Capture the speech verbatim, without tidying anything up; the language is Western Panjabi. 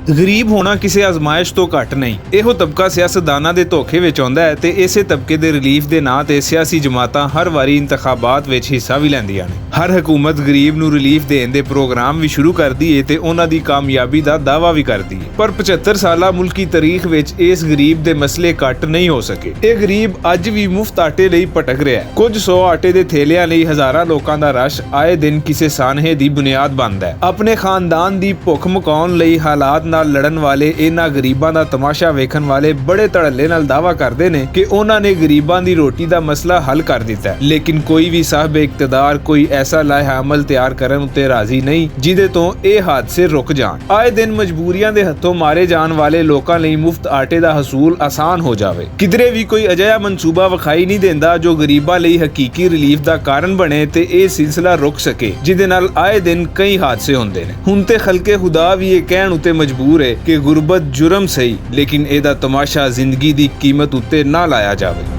غریب ہونا کسے آزمائش توں گھٹ نئیں۔ ایہو طبقہ سیاستداناں دے دھوکھے وچ آندا ہے تے ایسے طبقے دے ریلیف دے ناں تے سیاسی جماعتاں ہر واری انتخابات وچ حصہ وی لیندیاں نیں۔ ہر حکومت غریب نوں ریلیف دین دے پروگرام وی شروع کردی ہے تے انہاں دی کامیابی دا دعویٰ وی کردی ہے۔ پر پچھتر سالہ ملکی تاریخ وچ اس غریب دے مسئلے گھٹ نئیں ہو سکے۔ ایہہ غریب اج وی مفت آٹے لئی پٹک رہیا ہے۔ کچھ سو آٹے دے تھیلیاں لئی ہزاراں لوکاں دا رش آئے دن کسے سانحے دی بنیاد بند ہے۔ اپنے خاندان دی بھکھ مکاؤن لئی حالات نال لڑن والے انہاں غریباں دا تماشا ویکھن والے بڑے تڑلے نال دعویٰ کردے نیں کہ انہاں نے غریباں دی روٹی دا مسئلہ حل کر دتا ہے، لیکن کوئی وی صاحب اقتدار کوئی ایسا لائحہ عمل تیار کرن اتے راضی نئیں جدے توں ایہہ حادثے رک جان۔ آئے دن مجبوریاں دے ہتھوں مارے جان والے لوکاں لئی مفت آٹے دا حصول آسان ہو جاوے۔ کدرے وی کوئی اجہا منصوبہ وکھائی نئیں دیندا جو غریباں لئی حقیقی ریلیف دا کارن بنے تے ایہہ سلسلہ رک سکے، جدے نال آئے دن کئی حادثے ہوندے نیں۔ ہن تے خلق خدا وی ایہہ کہن اتے مجبور ہے کہ غربت جرم سہی، لیکن ایہدا تماشا زندگی دی قیمت اتے نہ لایا جاوے۔